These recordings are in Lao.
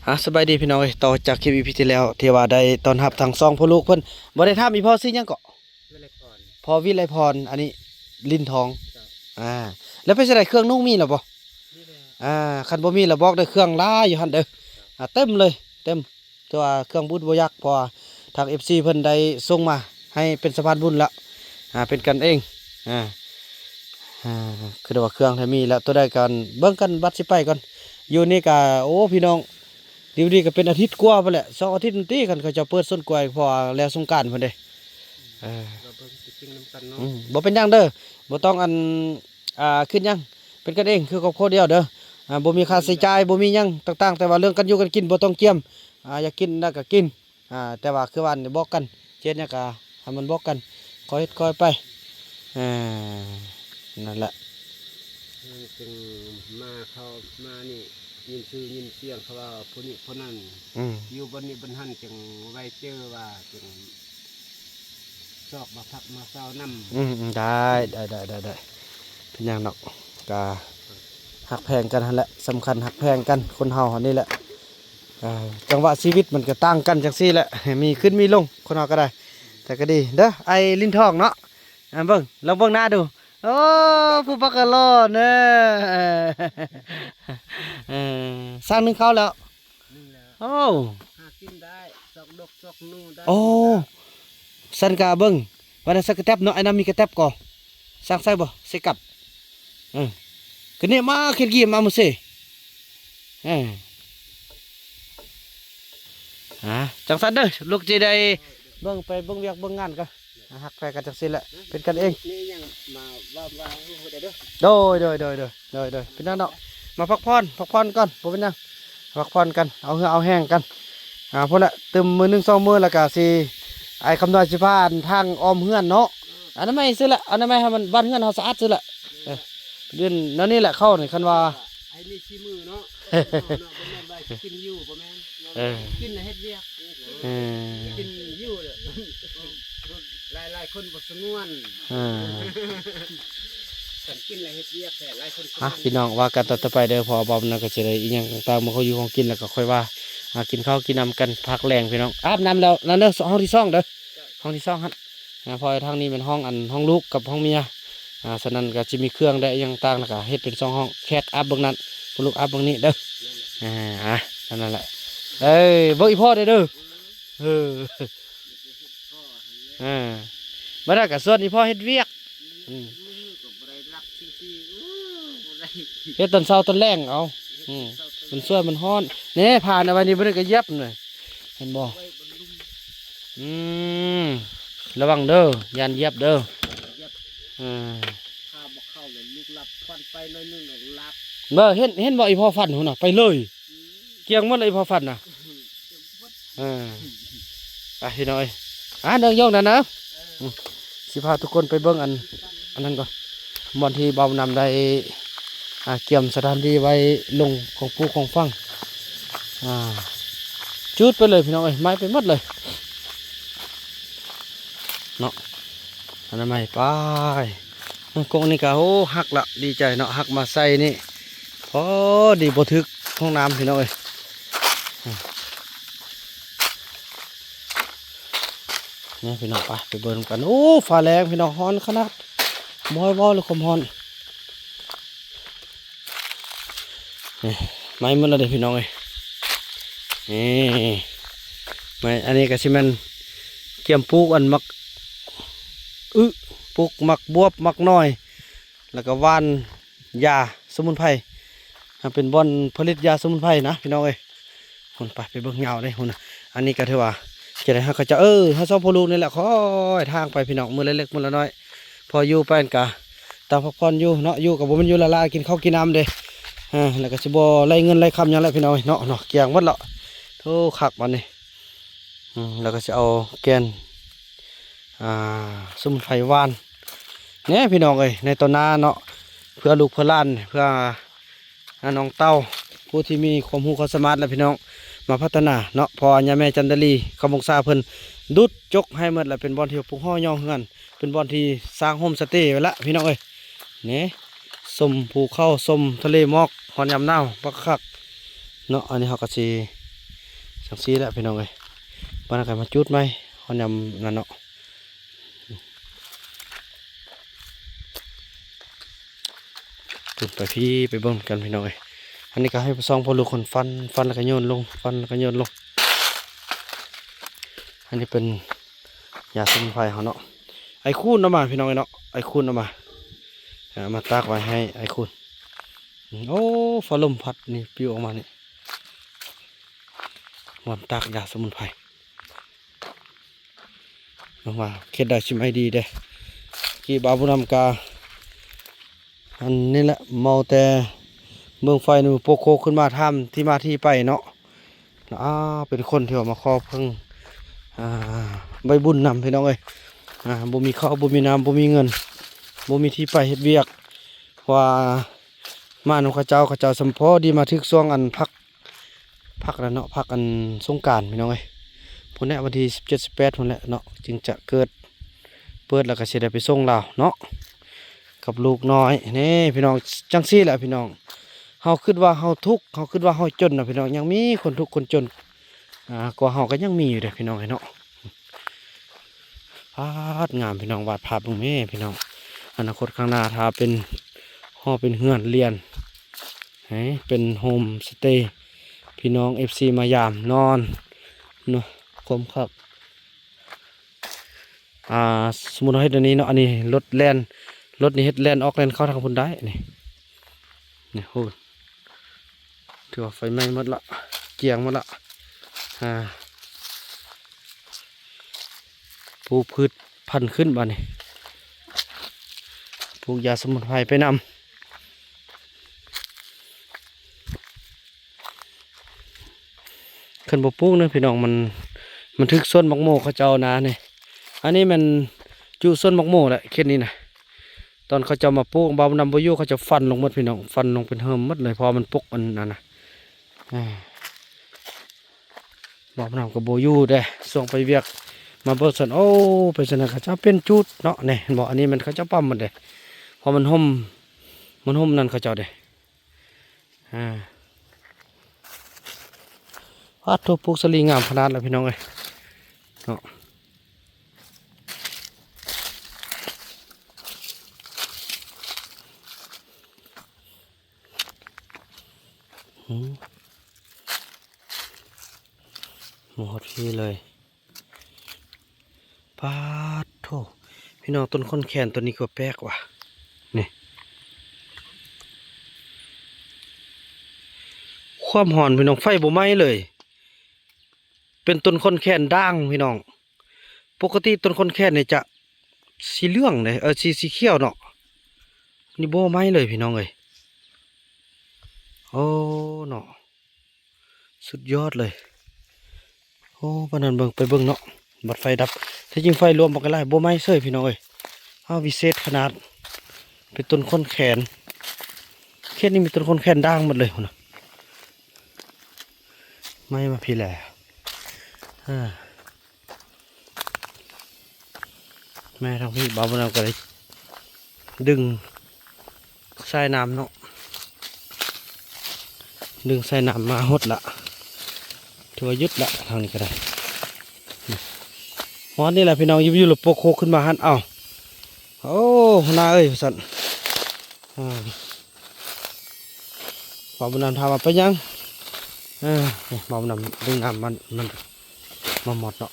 ອ່ະ ສະບາຍດີພີ່ນ້ອງເອີຍ, ຕໍ່ຈາກຄລິບອີພີທີ່ແລ້ວ ທີ່ວ່າໄດ້ຕ້ອນຮັບທັງສອງພໍ່ລູກເພິ່ນ. ບໍ່ໄດ້ຖາມ ອີ່ພໍ່ຊື່ຫຍັງເກາະ? ວິໄລພອນ. ພໍ່ວິໄລພອນ, ອັນນີ້ລິນທອງ. ເຈົ້າ. ອ່າ ແລ້ວເປັນຈັ່ງໃດ ເຄື່ອງນຸ່ງມີແລ້ວບໍ່? ມີແລ້ວ. ອ່າ ຄັນບໍ່ມີລະບອກເດີ, ເຄື່ອງຫຼາຍຢູ່ຫັ້ນເດີ. ອ່າ ເຕັມເລີຍ ເຕັມ. ແຕ່ວ່າເຄື່ອງບຸດບໍ່ຢາກ ເພາະວ່າທາງເອັຟຊີເພິ່ນໄດ້ສົ່ງມາໃຫ້ເປັນສະພານບຸນລະ ອ່າ ເປັນກັນເອງ. ອ່າ ອ່າ ຄືວ່າເຄື່ອງໄທມີແລ້ວ ຕົວໃດກໍເບິ່ງກັນ ບັດຊິໄປກ່ອນ. ຢູ່ນີ້ກໍ ໂອ້ ພີ່ນ້ອງ ຢູ່ນີ້ກໍເປັນອາທິດກວ່າພຸ້ນແຫຼະ ສອງອາທິດພຸ້ນຕິ ຄັນເຂົາເຈົ້າເປີດສວນກ້ວຍ ເພາະວ່າແລ້ວສົງການພຸ້ນເດ້. ເອີ ກໍເບິ່ງໄປກິນນຳກັນເນາະ. ອືມ ບໍ່ເປັນຫຍັງເດີ ບໍ່ຕ້ອງອັນ ອ່າ ຄິດຫຍັງ ເປັນກັນເອງ ຄືຄອບຄົວດຽວເດີ. ອ່າ ບໍ່ມີຄ່າໃຊ້ຈ່າຍ ບໍ່ມີຫຍັງຕ່າງໆ ແຕ່ວ່າເລື່ອງການຢູ່ການກິນບໍ່ຕ້ອງກຽມ. ອ່າ ຢາກກິນນະກໍກິນ. ອ່າ ແຕ່ວ່າຄືວ່ານີ້ ບອກກັນ ຊິເຮັດຫຍັງກໍໃຫ້ມັນບອກກັນ ຄ່ອຍເຮັດຄ່ອຍໄປ. ເອີ ນັ້ນແຫຼະ ມັນຈຶ່ງມາ ເຂົ້າມານີ້ ຍິນຊື່ຍິນສຽງເຂົາວ່າຜູ້ນີ້ຜູ້ນັ້ນ. ອືມ ຢູ່ບ່ອນນີ້ບ່ອນຫັ້ນ ຈຶ່ງໄວ້ເຈີວ່າ ຈຶ່ງຊອກມາພັກມາເຊົານຳ. ອືມ ອືມ ໄດ້ ໄດ້ ໄດ້ ໄດ້ ເປັນຫຍັງດອກ ກະຮັກແພງກັນຫັ້ນແຫຼະ ສຳຄັນຮັກແພງກັນ ຄົນເຮົາຫັ້ນນີ້ແຫຼະ. ອ່າ ຈັງຫວະຊີວິດມັນກໍຕ່າງກັນຈັ່ງຊີ້ແຫຼະ ມີຂຶ້ນມີລົງ ຄົນເຮົາກໍໄດ້ ແຕ່ກໍດີເດີ ອ້າຍລິນທອງເນາະ. ອ່າ ເບິ່ງ ລອງເບິ່ງໜ້າດູ. ໂອ້ ຜູ້ບັກກະຫຼໍ່ເນາະ. ເອີ ຊ່າງໜຶ້ງເຂົ້າແລ້ວ? ໜຶ້ງແລ້ວ. ໂອ້ ຫາກິນໄດ້ ຊອກດົກຊອກໜູໄດ້. ໂອ້ ຊັ້ນກະເບິ່ງ ວ່າແນວໃສ່ກະແຕັບເນາະ ໄອ້ນ້ຳມີກະແຕັບກໍ ຊ່າງໃສ່ບໍ່ ໃສ່ກັບ. ເອີ ກະນີ້ມາເຮັດກີມາມື້ເຊ. ເອີ ອ່າ ຈັ່ງຊັ້ນເດີ ລູກຊິໄດ້ເບິ່ງ ໄປເບິ່ງວຽກເບິ່ງງານກ່ອນ. ອ່າ ຮັກແພງກັນຈັ່ງຊີ້ແຫຼະ ເປັນກັນເອງ. ນີ້ຍັງມາວ່າ ວ່າເດີ. ໂດຍ ໂດຍ ໂດຍ ໂດຍ ໂດຍ ໂດຍ ເປັນຫຍັງເນາະ ມາພັກຜ່ອນ ພັກຜ່ອນກ່ອນ ບໍ່ເປັນຫຍັງ ພັກຜ່ອນກັນ ເອົາເຫື່ອເອົາແຮງກັນ. ອ່າ ພຸ້ນແຫຼະ ຕື່ມມື້ໜຶ່ງສອງມື້ ແລ້ວກະຊິ ອ້າຍຄຳນ້ອຍຊິພາທາງອ້ອມເຮືອນເນາະ ອະນາໄມຊື່ແຫຼະ ອະນາໄມໃຫ້ມັນ ບ້ານເຮືອນເຮົາສະອາດຊື່ແຫຼະ. ເອີ ເປັນແນວນີ້ແຫຼະ ເຂົານີ້ ຄັນວ່າ ໃຫ້ມີສີມືເນາະ ເນາະ ບໍ່ແມ່ນວ່າກິນຢູ່ ບໍ່ແມ່ນ. ເອີ ກິນແລ້ວເຮັດວຽກ. ເອີ ກິນຢູ່ແລ້ວ ຫຼາຍໆຄົນບໍ່ສະຫງວນ. ເອີ ຄັນກິນແລ້ວເຮັດວຽກແທ້ ຫຼາຍຄົນ. ອ່ະ ພີ່ນ້ອງ ວ່າກັນຕອນຕໍ່ໄປເດີ ເພາະວ່າບ່າວນຳກໍຊິໄດ້ອີ່ຫຍັງຕ່າງໆ ມາຂໍຢູ່ຂອງກິນ ແລ້ວກໍຄ່ອຍວ່າ ອ່າ ກິນເຂົ້າກິນນ້ຳກັນ ພັກແລງພີ່ນ້ອງ. ອາບນ້ຳແລ້ວນັ້ນເດີ ຫ້ອງທີສອງເດີ ຫ້ອງທີສອງຫັ້ນ. ອ່າ ເພາະທາງນີ້ແມ່ນຫ້ອງ ອັນ ຫ້ອງລູກກັບຫ້ອງເມຍ. ອ່າ ສະນັ້ນກໍຊິມີເຄື່ອງໄດ້ຫຍັງຕ່າງ ແລ້ວກໍເຮັດເປັນສອງຫ້ອງ ແຂກອາບເບິ່ງນັ້ນ ຜູ້ລູກອາບເບິ່ງນີ້ເດີ. ອ່າ ອ່າ ນັ້ນແຫຼະ ເອີ ເບິ່ງອີ່ພໍ່ແດ່ເດີ. ເອີ ອ່າ ບາດນັ້ນກໍຊວນອີ່ພໍ່ເຮັດວຽກ. ອືມ ເຮັດຕອນເຊົ້າຕອນແລງເອົາ. ອືມ ມັນຊ່ວຍມັນຮ້ອນ. ແນ່ ຜ່ານເອົາໄວ້ນີ້ ບໍ່ໄດ້ກໍຢຽບນະ ເຫັນບໍ່? ອືມ ລະວັງເດີ ຢ້ານຢຽບເດີ. ເອີ ຖ້າບໍ່ເຂົ້າແລ້ວລູກຫຼັບ ຄວັນໄປໜ້ອຍໜຶ່ງແລ້ວຫຼັບ. ເບິ່ງ ເຫັນ ເຫັນບໍ່ ອີ່ພໍ່ຝັນພຸ້ນນະ ໄປເລີຍ. ອືມ ກ້ຽງໝົດເລີຍ ອີ່ພໍ່ຝັນນະ. ເອີ ໄປພີ່ນ້ອງເອີຍ ອ່າ ເດີນຢອກນັ້ນນະ. ເອີ ອືມ ຊິພາທຸກຄົນໄປເບິ່ງອັນ ອັນນັ້ນກ່ອນ ບ່ອນທີ່ບ່າວນຳໄດ້ ອ່າ ກຽມສະຖານທີ່ໄວ້ລົງຂອງປູຂອງຝັງ. ອ່າ ຈູດໄປເລີຍພີ່ນ້ອງເອີຍ ໄໝ້ໄປໝົດເລີຍເນາະ. ອັນນັ້ນໄໝ້ໄປ ເອີ ກົກນີ້ກໍ ໂອ້ ຮັກລະ ດີໃຈເນາະ ຮັກມາໃສ່ນີ້ ພໍດີບໍ່ຖືກຫ້ອງນ້ຳພີ່ນ້ອງເອີຍ. ນີ້ພີ່ນ້ອງ ໄປ ໄປເບິ່ງນຳກັນ. ໂອ້ ຟ້າແລງພີ່ນ້ອງ ຮ້ອນຂະໜາດ ບໍ່ໃຫ້ເວົ້າເລີຍຄວາມຮ້ອນ. ນີ້ ໄໝ້ໝົດແລ້ວເດ້ພີ່ນ້ອງເອີຍ. ນີ້ ໄມ້ ອັນນີ້ກໍຊິແມ່ນກຽມປູກອັນໝາກອຶ ປູກໝາກບວບ ໝາກໜ້ອຍ ແລ້ວກໍຫວ່ານຢາສະໝຸນໄພ ເປັນບ່ອນຜະລິດຢາສະໝຸນໄພນະພີ່ນ້ອງເອີຍ. ພຸ້ນ ໄປ ໄປເບິ່ງຍາວເດ້ພຸ້ນນະ. ອັນນີ້ກໍຖືວ່າຈະໄດ້ ເຮົາກໍຈະ ເອີ ເຮົາສອງພໍ່ລູກນີ້ແຫຼະ ຄ່ອຍທາງໄປພີ່ນ້ອງ ມື້ລະເລັກມື້ລະນ້ອຍ. ພໍຢູ່ໄປຫັ້ນກະ ຕາງພັກຜ່ອນຢູ່ເນາະ ຢູ່ກໍບໍ່ແມ່ນຢູ່ລ້າໆ ກິນເຂົ້າກິນນ້ຳເດ້. ເອີ ແລ້ວກໍຊິບໍ່ໄຫຼເງິນໄຫຼຄຳຫຍັງແຫຼະພີ່ນ້ອງເນາະ ເນາະ ກ້ຽງໝົດແລ້ວ. ໂອ້ ຄັກບາດນີ້. ອືມ ແລ້ວກໍຊິເອົາແກ່ນ ອ່າ ສະໝຸນໄພຫວ່ານແນ່ພີ່ນ້ອງເອີຍ ໃນຕອນໜ້າເນາະ ເພື່ອລູກເພື່ອຫຼານ ເພື່ອ ອ່າ ນ້ອງເຕົ້າ ຜູ້ທີ່ມີຄວາມຮູ້ຄວາມສາມາດແຫຼະພີ່ນ້ອງ ມາພັດທະນາເນາະ. ເພາະວ່າຍາແມ່ຈັນດາລີ ຄຳວົງສາ ເພິ່ນດຸດຈົກໃຫ້ໝົດແລ້ວ ເປັນບ່ອນທີ່ປຸກຫໍ່ຍໍເຮືອນ ເປັນບ່ອນທີ່ສ້າງໂຮມສະເຕໄວ້ລະພີ່ນ້ອງເອີຍ. ນີ້ ຊົມພູເຂົາ ຊົມທະເລໝອກ ຮອດຍາມໜາວ ບັກຄັກເນາະ. ອັນນີ້ເຮົາກໍຊິ ຈັ່ງຊີ້ແຫຼະພີ່ນ້ອງເອີຍ. ບາດນັ້ນກໍມາຈູດໃໝ່ ເຮົາຍາມນັ້ນເນາະ. ຂຶ້ນໄປພີ້ ໄປເບິ່ງກັນພີ່ນ້ອງເອີຍ. ອັນນີ້ກໍໃຫ້ສອງພໍ່ລູກຄົນຟັນ ຟັນແລ້ວກໍໂຍນລົງ ຟັນແລ້ວກໍໂຍນລົງ. ອັນນີ້ເປັນຢາສະໝຸນໄພເຮົາເນາະ. ອ້າຍຄູນເອົາມາພີ່ນ້ອງເອີຍເນາະ ອ້າຍຄູນເອົາມາ ເອົາມາຕາກໄວ້ໃຫ້ອ້າຍຄູນ. ໂອ້ ຟ້າລົມພັດນີ້ປິວອອກມານີ້ ບ່ອນຕາກຢາສະໝຸນໄພ. ເບິ່ງວ່າເຂດໃດຊິໄໝ້ດີເດ້. ກີ້ບ່າວບຸນນຳກະ ອັນນີ້ແຫຼະ ເມົາແຕ່ເບິ່ງໄຟນີ້ ໂປກໂຄກຂຶ້ນມາຖາມທີ່ມາທີ່ໄປເນາະ. ອາ ເປັນຄົນທີ່ວ່າມາຂໍເພິ່ງ ອາ ໃບບຸນນຳພີ່ນ້ອງເອີຍ. ອາ ບໍ່ມີເຂົ້າ ບໍ່ມີນ້ຳ ບໍ່ມີເງິນ ບໍ່ມີທີ່ໄປເຮັດວຽກ ເພາະວ່າມານຳເຂົາເຈົ້າ ເຂົາເຈົ້າສ່ຳພໍດີມາຖືກຊ່ວງອັນພັກ ພັກນັ້ນເນາະ ພັກອັນສົງການພີ່ນ້ອງເອີຍ. ພຸ້ນແຫຼະ ວັນທີສິບເຈັດ ສິບແປດພຸ້ນແຫຼະເນາະ ຈຶ່ງຈະເກີດ ເປີດແລ້ວກໍຊິໄດ້ໄປສົ່ງລາວເນາະ ກັບລູກນ້ອຍ. ນີ້ພີ່ນ້ອງ ຈັ່ງຊີ້ແຫຼະພີ່ນ້ອງ ເຮົາຄິດວ່າເຮົາທຸກ ເຮົາຄິດວ່າເຮົາຈົນນະພີ່ນ້ອງ ຍັງມີຄົນທຸກຄົນຈົນ ອາ ກວ່າເຮົາກໍຍັງມີຢູ່ເດ້ພີ່ນ້ອງເອີຍເນາະ. ປາດ ງາມພີ່ນ້ອງ ວາດພາບເບິ່ງແມ້ພີ່ນ້ອງ. ອະນາຄົດຂ້າງໜ້າ ຖ້າເປັນຫໍເປັນເຮືອນລຽນ ໃຫ້ເປັນໂຮມສະເຕ ພີ່ນ້ອງເອັຟຊີມາຢາມນອນເນາະ ຄວາມຄັກ. ອ່າ ສົມມຸດເຮົາເຮັດອັນນີ້ເນາະ ອັນນີ້ລົດແລ່ນ ລົດນີ້ເຮັດແລ່ນອອກແລ່ນເຂົ້າທາງພຸ້ນໄດ້ນີ້ ນີ້ໂຫ ຖືວ່າໄຟໄໝ້ໝົດລະ ກ້ຽງໝົດລະ. ອ່າ ປູກພືດພັນຂຶ້ນບາດນີ້ ປູກຢາສະໝຸນໄພໄປນຳ. ຄັນບໍ່ປູກເນາະພີ່ນ້ອງ ມັນ ມັນຖືກສວນໝາກໂມເຂົາເຈົ້ານານີ້. ອັນນີ້ແມ່ນຈຸສວນໝາກໂມແຫຼະ ເຂດນີ້ນະ. ຕອນເຂົາເຈົ້າມາປູກ ບ່າວນຳບໍ່ຢູ່ ເຂົາເຈົ້າຟັນລົງໝົດພີ່ນ້ອງ ຟັນລົງເປັນເຫີມໝົດເລີຍ ເພາະວ່າມັນປົກອັນນັ້ນນະ. ອ່າ ບ່າວນຳກໍບໍ່ຢູ່ເດ້ ຊ່ວງໄປວຽກ ມາເບິ່ງຊັ້ນ ໂອ້ ເປັນຈັ່ງໃດ ເຂົາເຈົ້າເປັນຈຸດເນາະ. ນີ້ເຫັນບໍ່ ອັນນີ້ແມ່ນເຂົາເຈົ້າປ້ຳໝົດເດ້ ເພາະມັນຮົ່ມ ມັນຮົ່ມນັ້ນເຂົາເຈົ້າເດ້. ອ່າ ປາດໂທ້ ປູກສາລີງາມຂະໜາດລະພີ່ນ້ອງເອີຍເນາະ. ຫືມ ມາຮອດພີ້ເລີຍ. ປາດໂທ້ ພີ່ນ້ອງ ຕົ້ນຂອນແຂນຕົ້ນນີ້ກໍແປກວ່າ ນີ້ ຄວາມຮ້ອນພີ່ນ້ອງ ໄຟບໍ່ໄໝ້ເລີຍ ເປັນຕົ້ນຂອນແຂນດ່າງພີ່ນ້ອງ. ປົກກະຕິຕົ້ນຂອນແຂນນີ້ຈະສີເຫຼືອງເດ້ ເອີ ສີ ສີຂຽວເນາະ ນີ້ບໍ່ໄໝ້ເລີຍພີ່ນ້ອງເອີຍ. ໂອ້ ເນາະ ສຸດຍອດເລີຍ. ໂອ້ ປານນັ້ນ ເບິ່ງ ໄປເບິ່ງເນາະ ບັດໄຟດັບ ແທ້ຈິງໄຟລວມບັກຫຼາຍ ບໍ່ໄໝ້ເສີຍພີ່ນ້ອງເອີຍ. ອ້າວ ວິເສດຂະໜາດ ເປັນຕົ້ນຂອນແຂນ ເຂດນີ້ມີຕົ້ນຂອນແຂນດ່າງໝົດເລີຍພຸ້ນນະ ໄໝ້ມາພີ້ແລ້ວ. ອ່າ ແມ່ທາງພີ້ ບ່າວບຸນນຳກໍໄດ້ດຶງສາຍນ້ຳເນາະ ດຶງສາຍນ້ຳມາຫົດລະ ຖືວ່າຢຸດລະ ທາງນີ້ກໍໄດ້. ຮອດນີ້ແຫຼະພີ່ນ້ອງ ຢູ່ໆ ລະໂປກໂຄກຂຶ້ນມາຫັ້ນ ເອົ້າ ໂອ້ ຫົວໜ້າເອີຍ ວ່າຊັ້ນ. ອ່າ ບ່າວບຸນນຳຖາມວ່າໄປຫຍັງ ເອີ ບ່າວບຸນນຳດຶງນ້ຳມັນ ມັນ ມາໝົດເນາະ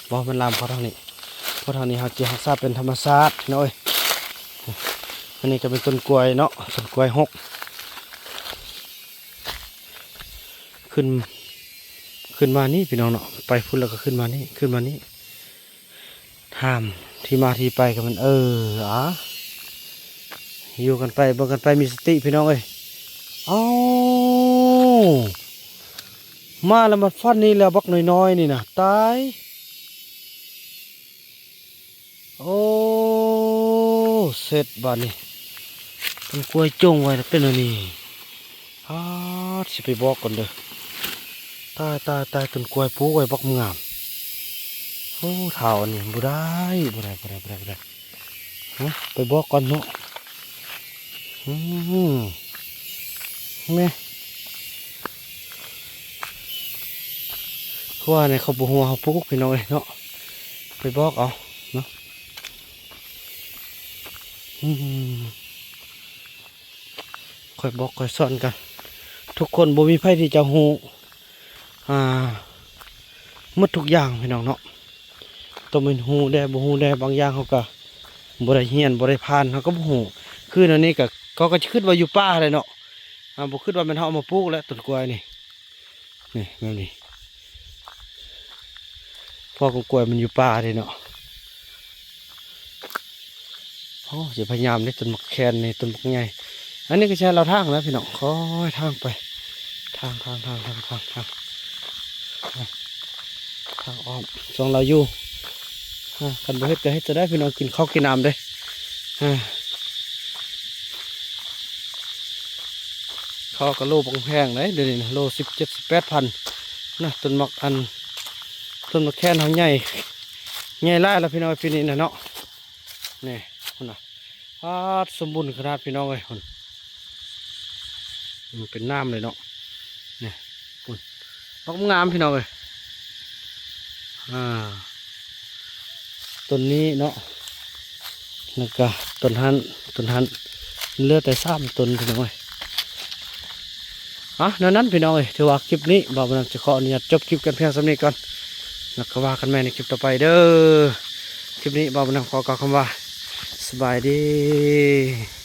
ບໍ່ ມັນລາມເຂົ້າທາງນີ້ ເພາະທາງນີ້ເຮົາຊິຮັກສາເປັນທຳມະຊາດພີ່ນ້ອງເອີຍ. ອັນນີ້ກໍເປັນຕົ້ນກ້ວຍເນາະ ຕົ້ນກ້ວຍຫົກ ຂຶ້ນ ຂຶ້ນມານີ້ພີ່ນ້ອງເນາະ ໄປພຸ້ນແລ້ວກໍຂຶ້ນມານີ້ ຂຶ້ນມານີ້ ຖາມທີ່ມາທີ່ໄປກັນມັນ ເອີ ອາ ຢູ່ກັນໄປ ເບິ່ງກັນໄປ ມີສະຕິພີ່ນ້ອງເອີຍ. ເອົ້າ ມາແລ້ວມາຟັນນີ້ແລ້ວ ບັກນ້ອຍໆ ນີ້ນະ ຕາຍ. ໂອ້ ເສັດບາດນີ້ ຕົ້ນກ້ວຍຈົ່ງໄວ້ເປັນອັນນີ້. ອາດ ຊິໄປບອກກ່ອນເດີ. ຕາຍ ຕາຍ ຕາຍ ຕົ້ນກ້ວຍປູກໄວ້ບັກງາມ. ໂອ້ ທ້າວອັນນີ້ບໍ່ໄດ້ ບໍ່ໄດ້ ບໍ່ໄດ້ ບໍ່ໄດ້ ບໍ່ໄດ້. ຫະ ໄປບອກກ່ອນເນາະ. ອືມ ແມ່ ເ ຄືວ່າໃນຄອບຄົວເຮົາປູກພີ່ນ້ອງເອີຍເນາະ ໄປບອກເອົາເນາະ. ອືມ ຄ່ອຍບອກຄ່ອຍສອນກັນ ທຸກຄົນ ບໍ່ມີໃຜທີ່ຈະຮູ້ ອ່າ ໝົດທຸກຢ່າງພີ່ນ້ອງເນາະ. ຕ້ອງແມ່ນຮູ້ແດ່ ບໍ່ຮູ້ແດ່ ບາງຢ່າງເຮົາກໍບໍ່ໄດ້ຮຽນ ບໍ່ໄດ້ຜ່ານ ເຮົາກໍບໍ່ຮູ້. ຄືແນວນີ້ກໍ ເຂົາກໍຈະຄິດວ່າຢູ່ປ່າແຫຼະເນາະ ອ່າ ບໍ່ຄິດວ່າແມ່ນເຮົາເອົາມາປູກແຫຼະ ຕົ້ນກ້ວຍນີ້ ນີ້ ແບບນີ້ ເພາະວ່າກ້ວຍມັນຢູ່ປ່າເດ້ເນາະ. ໂອ້ ຊິພະຍາຍາມເດ້ ຕົ້ນໝາກແຄນນີ້ ຕົ້ນບັກໃຫຍ່. ອັນນີ້ກໍຊິໃຫ້ລາວຖາງນະພີ່ນ້ອງ ຄ່ອຍຖາງໄປ ຖາງ ຖາງ ຖາງ ຖາງ ຖາງ ຖາງ ຖາງອ້ອມ ຊ່ວງລາວຢູ່. ອ່າ ຄັນບໍ່ເຮັດກໍເຮັດຈະໄດ້ພີ່ນ້ອງ ກິນເຂົ້າກິນນ້ຳເດ້. ອ່າ ເຂົ້າກໍໂລບັກແພງເດ້ ດຽວນີ້ນະ ໂລສິບເຈັດ ສິບແປດພັນນະ. ຕົ້ນໝາກ ອັນ ຕົ້ນໝາກແຄນເຮົາໃຫຍ່ ໃຫຍ່ຫຼາຍແລ້ວພີ່ນ້ອງ ປີນີ້ນະເນາະ. ນີ້ພຸ້ນນະ ປາດ ສົມບູນຂະໜາດພີ່ນ້ອງເອີຍ ພຸ້ນ ມັນເປັນນ້ຳເລີຍເນາະ. ນີ້ພຸ້ນ ດອກງາມພີ່ນ້ອງເອີຍ. ອ່າ ຕົ້ນນີ້ເນາະ ແລ້ວກະຕົ້ນຫັ້ນ ຕົ້ນຫັ້ນ ເຫຼືອແຕ່ສາມຕົ້ນພີ່ນ້ອງເອີຍ. ອ່ະ ແນວນັ້ນພີ່ນ້ອງເອີຍ ຖືວ່າຄລິບນີ້ບ່າວບຸນນຳຈະຂໍອະນຸຍາດຈົບຄລິບກັນພຽງສ່ຳນີ້ກ່ອນ ແລ້ວກໍວ່າກັນໃໝ່ໃນຄລິບຕໍ່ໄປເດີ້. ຄລິບນີ້ບ່າວບຸນນຳຂໍກ່າວຄຳວ່າ ສະບາຍດີ.